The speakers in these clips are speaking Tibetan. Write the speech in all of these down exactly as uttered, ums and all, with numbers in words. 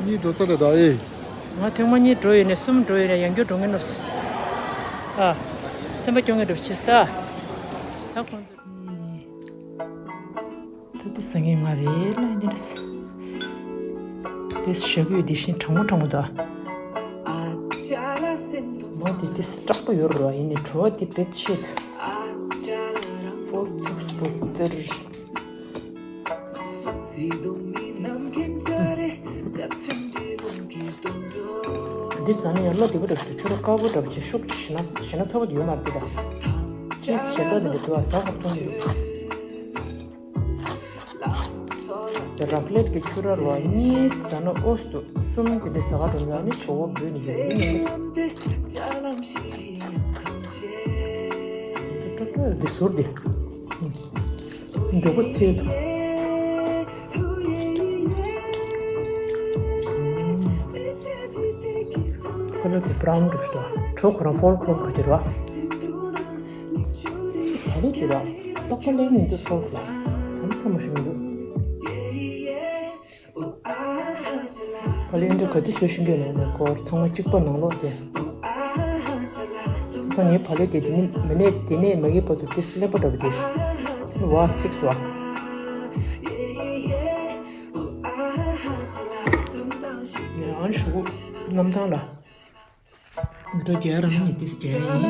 གཉིས་འགྲོ་ཚར་རེད་ད་ཨེ། ང་ཐེངས་མ་གཉིས་འགྲོ་ཡོད་ནས་གསུམ་འགྲོ་ཡོད་ནས་ཡང་བསྐྱར་འགྲོ་ངེས་ནོ། ཨ། སེམས་པ་སྐྱོ་ངེས་འགྲོ་ཆེ་ས་ད། ད་ཁོང་ཚོ། ད་དེ་ཟ་ངེས་ང་རེད་ལ་འདི་རེད། དེ་ཞག་ཡོད་དེ་བཞིན་གྲང་མོ་གྲང་མོ་ད། མོ་དེ་དེ་སྐྲག་པོ་ཡོད་ར་ཡིན་ནས་བྲོ་བ་དེ་བེད་ཤེད། ཕོར་ཚུགས་པོ་ཏིར། འདི་ཟ་ནས་ཡང་བློ་བདེ་པོ་འདྲ་ཞིག་འདུག་ཆུ་ར་དཀར་པོ་འདྲ་པོ་ཅིག་ཤུགས་ཅིག་ཞེ་ན་ཞེ་ན་ཚ་པོ་དེ་ཡོད་མ་རེད་དེ་འདྲ། ཅིས་ཞེ་དྲག་དེ་འདྲ་འདུག་ཨ་ཟ་ཁོག་སོང་གི་འདུག་དེ་ར་ཕ་ལེད་ཀྱི་ཆུ་ར་ལོ་གཉིས་ཟ་ན་ཨོ་སུ་གསུམ་གྱི་དེ་ཟ་ག་འགྲོ་ན་ནི་ཇོ་བོ་བོད་ནི་ཡོད་ནི་མི་འདུག་ཏོ་ཏོ་འདི་ཟུར་འདི། མགྱོགས་པོ་ཚིག་ཐོ། ཁ་ལག་དེ་བྷ་རའུན་འདུག་ཤི་ཏོ། གྲོ་ཁོ་རང་ཕོལ་ཁོལ་ག་དེ་ར། ག་རེ་དེ་ར། ཏོག་པ་ལེན་མི་འདུག་ཕོལ་ཁོལ། མཚམས་མཚམས་མ་ཞིག་མི་འདུག་ཕ་ལེ་འདི་ག་དུས་བཟོས་ཤིང་གི་ནང་ནས་སྐོར་ཚང་མ་གཅིག་པ་ནང་ལོགས་དེ། ཚང་ངའི་ཕ་ལེ་དེ་དེ་ནི་མི་ནས་དེ་ནས་མ་གི་བར་དུ་དེ་སླེབས་པ་འདྲ་པོ་དེ་ཤི། བ་ཚིག་སོ། ཡང་ཞུ་གུ་གནམ་ཐང་ལ། འགྲོ་རྒྱ་རང་ནི་ཏིས་རྒྱ་ཡིན།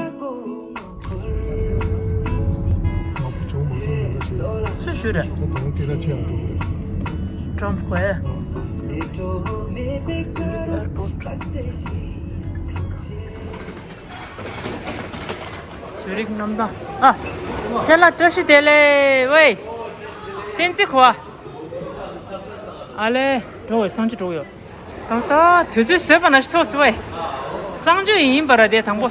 ང་བུ་ཆུང་མ་སོང་ཡིན་པ་ཞིག་སུ་ཞུ་རེད། ད་དང་དེ་ལ་ཆེ་ཡང་འགྲོ་གི་རེད། ཊམ་ཕ་ཁོ་ཨེ། ཟུ་རིག་ཨེར་པོར་ཊི། ཟུ་རིག་གནམ་ཐང་། ཨ། ཚེ་ལ་བཀྲ་ཤིས་བདེ་ལེགས་ཝེ། བསྟན་འཛིན་ཁོ། ཨ་ལེ། འགྲོ་བའི་སང་ཅི་འགྲོ་ཡོད། ད་ལྟ་དུས་ཚོད་བཟོས་པ་ན་ཤི་ཐོག་སི་བས། གསང་སྤྱོད་ཡིན་པ་ར་དེ་དང་པོ།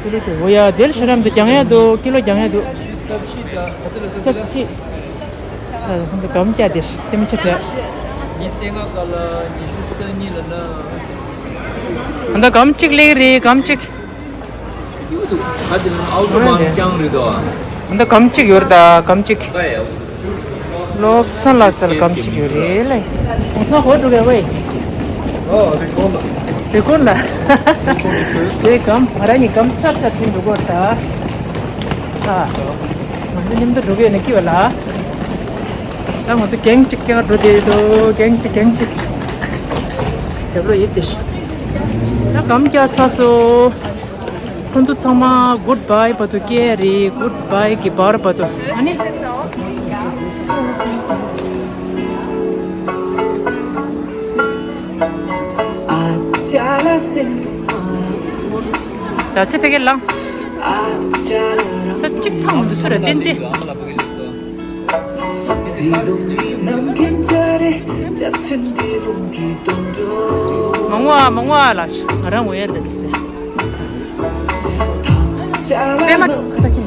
ཀི་ལོ་དེ་འོ་ཡ་དེར་ཤི་རམ་དུ་རྒྱང་ཡ་འདུག་ཀི་ལོ་རྒྱང་ཡ་འདུག་རྩ་བཞི་དང་ག་ཚོད་ལ་ས་ཚོད་ལ། རྩ་བཞི། ད་ཧོན་དུ་གམ་རྒྱ་དེ་ཤི་དེ་མི་ཆེ་ཆེ། ཉི་ཤུ་རྩ་ལྔ་ཀ་ལ་ཉི་ཤུ་རྩ་གཉིས་ལ་ན། ད་ལྟ་གམ་གཅིག་ལེགས་རེད་གམ་གཅིག་ད་དེ་ནང་ཨའུ་ཏོ་བན་རྐྱང་རེད་དོ། འདི་གམ་གཅིག་ཡོད་ར་ད་གམ་གཅིག་བློ་བཟང་ལགས་རྩ་ལ་གམ་གཅིག་ཡོད་རེད་ལེ། གོང་ས་འོ་འགྲོ་གས་ཝེ། ཨ་རི་ཀོན་ལ། རི་ཀོན་ལ། དེ་གམ་བ་ར་ནི་གམ་ཆར་ཆར་ཕྱིན་འགྲོ་གོ་ད། ཨ། ང་ཚོ་མཉམ་དུ་འགྲོ་གི་ཡོད་ན་སྐྱིད་པ་ལ། ད་ང་ཚོ་གེང་གཅིག་ཀྱང་འགྲོ་བསྡད་འདུག་གེང་གཅིག་གེང་གཅིག་རྒྱབ་ལོ་ཡིད་དེ་ཤི། ད་གམ་རྒྱག་ཚར་སོང་། ཁོང་ཚོ་ཚང་མ་གུད་བྷའི་བར་དུ་སྐྱེལ་རེད། གུད་བྷའི་གི་བར་བར་དུ་ཨ་ནི། ད་ཚེ་ཕ་གིར་ལངས། ད་གཅིག་ཚང་མི་འདུག་སུ་ར་བསྟན་འཛིན། མང་བ་མང་བ་ལ་ང་རང་ངོ་ཡ་ལ་ལི་སེ། པད་མ་ཁ་ཁྱིམ་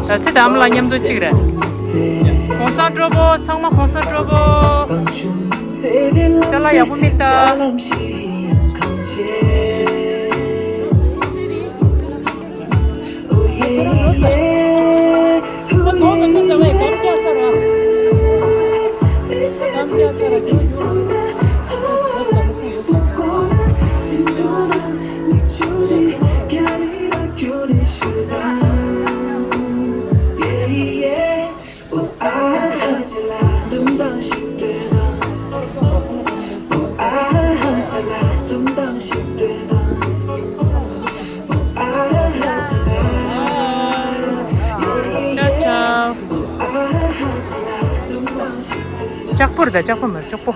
ད་ཚེ་དམ་ལ་མཉམ་དུ་གཅིག་རེད། གོང་ས་སྤྲོ་པོ་ཚང་མ་གོང་ས་སྤྲོ་པོ། ཅ་ལག་ཡག་པོ་མིག་ལྟ། ལྕགས་པོ་རེད་ད། ལྕགས་པོ་མ་རེད། ལྕགས་པོ།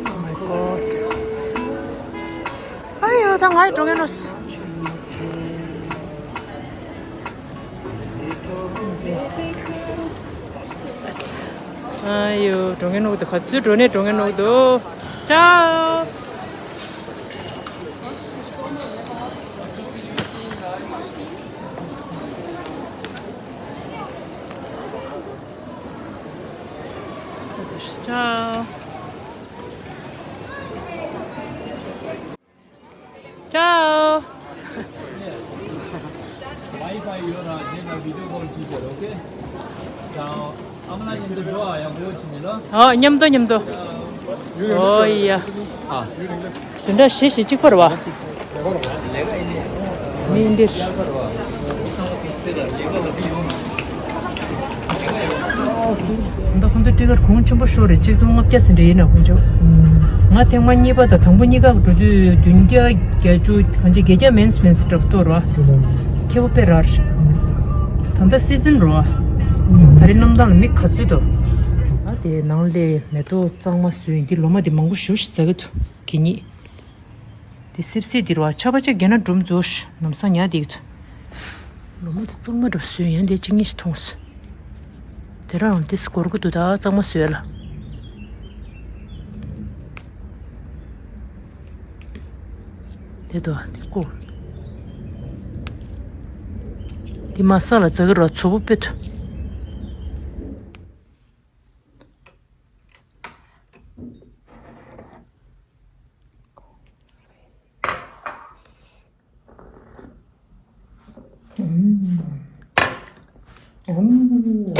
Oh my god. ཨ་ཡོ་ད་ང་ཡི་འགྲོ་ངེས་ནོ། ཨ་ཡོ་འགྲོ་ངེས་ནོ་དུ་ག་ཚོད་འགྲོ་ནས་འགྲོ་ངེས་ནོ་དུ། ཅའོ། ཅའོ། ཅའོ། ཨ། མཉམ་དུ་མཉམ་དུ། ཨོ་ཡ། དེ་འདྲ་ཞེ་ཞེ་གཅིག་པ་རེད་པ། མི་འདི། ད་ཁོང་ཚོ་ཊི་ཀེཊ་གོང་ཆེན་པོ་ཤོར་རེད། གཅིག་སྟོང་ལྔ་བརྒྱ་ཟིན་རེད། ཡིན་ན་ཁོང་ཚོ། ང་ཐེངས་མ་གཉིས་པ་དང་དང་པོ་གཉིས་ཀ་འགྲོ་དུས་བདུན་བརྒྱ་བརྒྱད་ཅུ་གང་ཅི་བརྒྱད་བརྒྱ་མིན་མིན་འདྲ་པོ་ཐོབ་རེད་པ། ཁེ་པོ་དཔེ་རག་རེད། ད་ལྟ་སི་ཛིན་རེད་པ། ད་རེས་གནམ་ཐང་ལ་མི་ག་ཚོད་འདུག་ཨ། དེ་ནང་ལ་མེ་ཏོག་གཙང་མ་བཟོས་ཡིན། འདི་ལོ་མ་འདི་མང་པོ་ཞེ་པོ་ཞིག་ཟ་གི་འདུག་གད་སྙིགས། དེ་སིབ་སིབ་འདི་རེད་པ། ཆར་པ་ཅིག་བརྒྱབ་ན་འགྲུབ་འགྲོ་ཞིག་ལམ་སང་ཉར་བསྡད་ཀྱི་འདུག་ལོ་མ་དེ་གཙང་མ་འདྲ་པོ་བཟོས། ཡང་དེ་གཅིག་གཉིས་ཤིག་མཐོང་སོང་། དེ་རང་དེ་སྐོར་གྱི་འདུག་ད་གཙང་མ་བཟོས་ལ། དེ་དོ་དེ་སྐོར། དེ་མ་ས་ལ་འཛག་གི་རེད་པ། མཚོ་པོ་དཔེ་འདུག་ཨམ། ཨམ།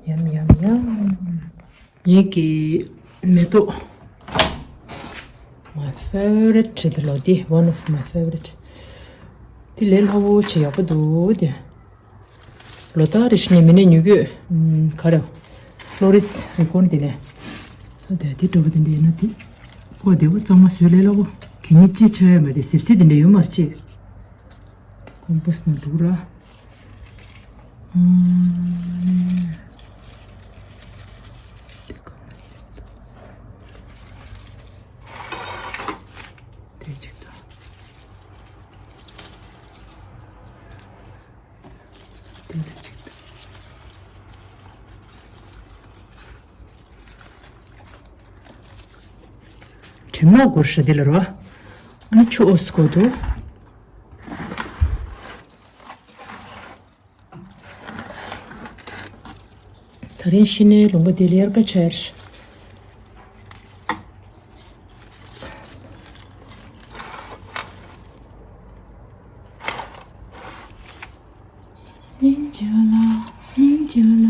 ཡམ་ཡམ་ཡམ། ངེད་ཀྱི་མེ་ཏོག། My favorite དེ་ལོ། འདི་one of my favorite། འདི་ལས་སླ་པོ་ཆེ་ཡག་པོ་འདུག་དེ། ལོ་ལྟར་རེ་བཞིན་ནས་མི་ནས་ཉོ་གི་ཡོད། ཨམ། ག་རེ། Florist Record དེ་ནས། ད་དེ་འདྲ་པོ་དེ་འདྲ་ཡིན་ན་དེ། ཨོ་དེ་བོ་གཙང་མ་བཟོས་ལས་སླ་པོ། གད་སྙིགས་ཅི་ཆགས་ཡ་མ་རེད། སིབ་སིབ་དེ་འདྲ་ཡོད་མ་རེད་ཅེས། Compost ནང་འདུག་ར། ཨམ། དེ་གཅིག་དང་། དེ་ལ་གཅིག་དང་། དྲི་མ་འགོར་ཤ་དེ་ལ་རོ། ཨ་ནི་ཆུ་ཨོ་སི་གོ་དུ། ད་རིང་ཤི་ནའི་ལུང་པ་དེ་ལ་དབྱར་ཁ་ཆར། སྙིང་རྗེ་ལ། སྙིང་རྗེ་ལ།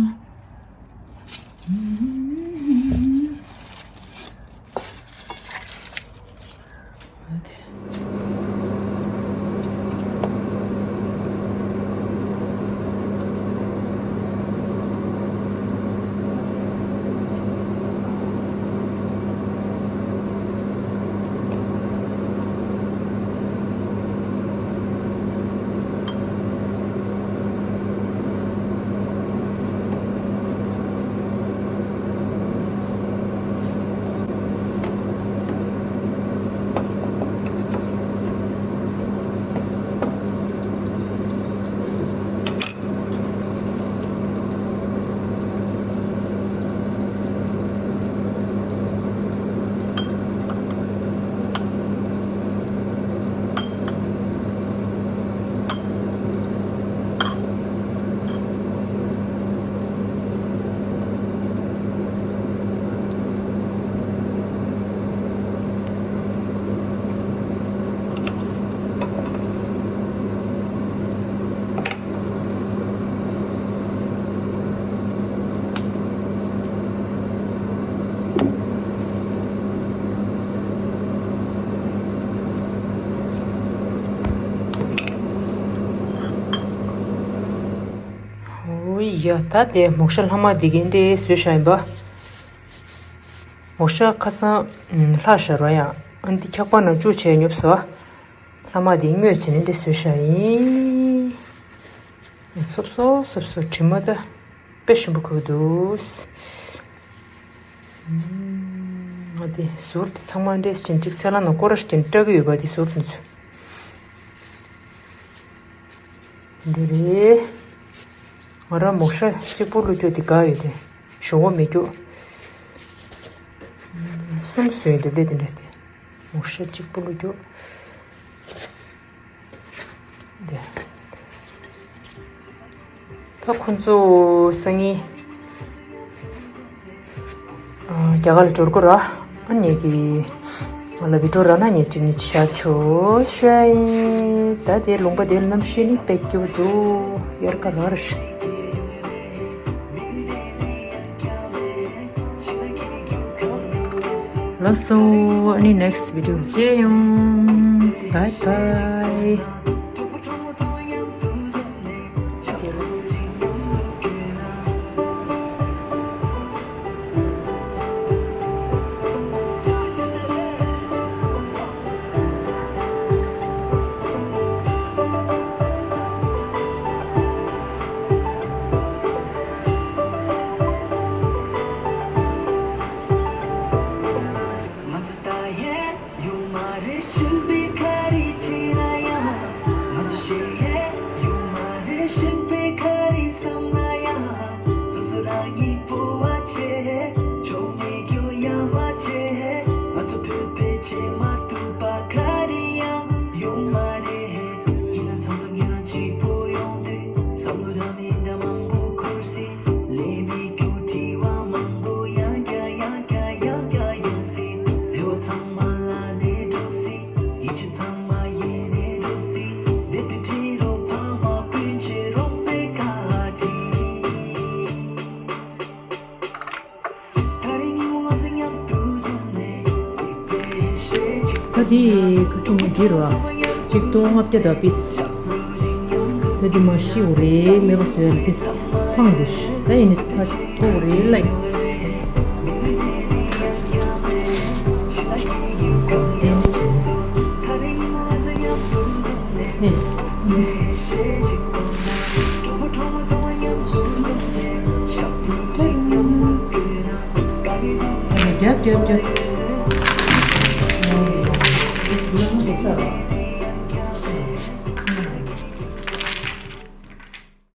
ཨོ་ཡ། ད་དེ་མོག་ཤ་ལྷག་མ་འདི་གིན་དེ་བཟོས་བཞག་ཡིན་པ། མོག་ཤ་ཁ་སང་ལྷག་བཞག་རོ་ཡ། ཨ་འདི་འཁྱག་པ་ནང་བཅུག་བྱས་ཉོབ་སོ། ལྷག་མ་འདི་བརྔོས་བྱས་ནས་འདི་བཟོས་བཞག་ཡིན། སོབ་སོབ་སོབ་སོབ། དྲི་མ་ད་དཔེ་ཞིམ་པོ་ཁུག་འདུག་ང་དེ་ཟུར་དེ་ཚང་མ་འདྲེས་ཅན་གཅིག་ཚལ་ལ་ནང་སྐོར་ར་ཞིག་སྤྲད་ཀྱི་ཡོད་པ། དེ་ཟུར་དེ་ཚོ་འདི་རེད། ང་རང་མོག་ཤ་གཅིག་པུ་བླུགས་རྒྱུ་དེ་དགའ་ཡོད་དེ། ཞོ་བོ་མེད་རྒྱུ། གསུམ་བཟོས་འདེབས་ལས་དེ་འདྲ་དེ། མོག་ཤ་གཅིག་པུ་བླུགས་རྒྱུ། འདི། ད་ཁོང་ཚོ་སང་ཉིན་ཨ་རྒྱ་གར་ལ་འབྱོར་གི་ར། ཨ་ནི་གི་ ང་ལ་བི་ཌིའོ་རག་ན་ཉིན་གཅིག་གཉིས་བཞག་ཆོག་ཤ་ཡིན། ད་དེ་ལུང་པ་དེའི་གནམ་གཤིས་ནི་དཔེ་སྐྱིད་པོ་འདུག་དབྱར་ཁ་རང་རེད། ལགས་སོ། ཨ་ནི་next video་མཇལ་ཡོང་། Bye bye། ང་ཚོ་ད་ཡས་ཡོད་མ་རེད། ཤིན་པའི་ཁ་རི་ཆེ་ན་ཡང་། ང་ཚོ་ཤེས་ཡས་ཡོད་མ་རེད། ཤིན་པའི་ཁ་རི་བསམ་ན་ཡང་། སོ་སོ་རང་ཉིད་སྤོབས་པ་ཆེ། ཆོ་མེད་རྒྱུ་ཡ་མ་ཆེ། ང་ཚོ་བོད་པའི་ཆེས་མ་ཐུབ་པ་ཁ་རི་ཡང་ཡོད་མ་རེད། ཡིན་ན་མཚམས་མཚམས་ངེད་རང་གཅིག་པུ་ཡོང་དུས་བསམ་བློ་འདྲ་མི་འདྲ་མང་པོ་འཁོར་སྲིད། ལས་མེད་རྒྱུ་དྲི་བ་མང་པོ་ཡང་བསྐྱར་ཡང་བསྐྱར་ཡང་བསྐྱར་ཡོང་སྲིད། རེ་བ་ཚང་མ་བརླག་ནས་འགྲོ་སྲིད། ཡིད་ཆེས་ཚང་མ་ཡལ་ནས་འགྲོ་སྲིད། བདེ་སྡུག་འཁྲི་རོགས་ཕ་མ་སྤུན་མཆེད་རོགས་པའི་བཀའ་དྲིན། ད་རེས་ཉིན་མོ་ང་ཚོ་མཉམ་དུ་འཛོམས་ནས་ད་དེ་ཁ་སང་ཉིན་འདིར་བ་ཆིག་སྟོང་ལྔ་བརྒྱ་དང་པིས། ད་དེ་མ་ཤི་འོ་རེད་མེད་པ་བཟོས་ཏེ་ཕངས་ཏེ་ད་ཡིན་ནི་ད་ཐོག་རེད་ལ་ཡིན། ཧེ། རྒྱབ་རྒྱབ་རྒྱབ།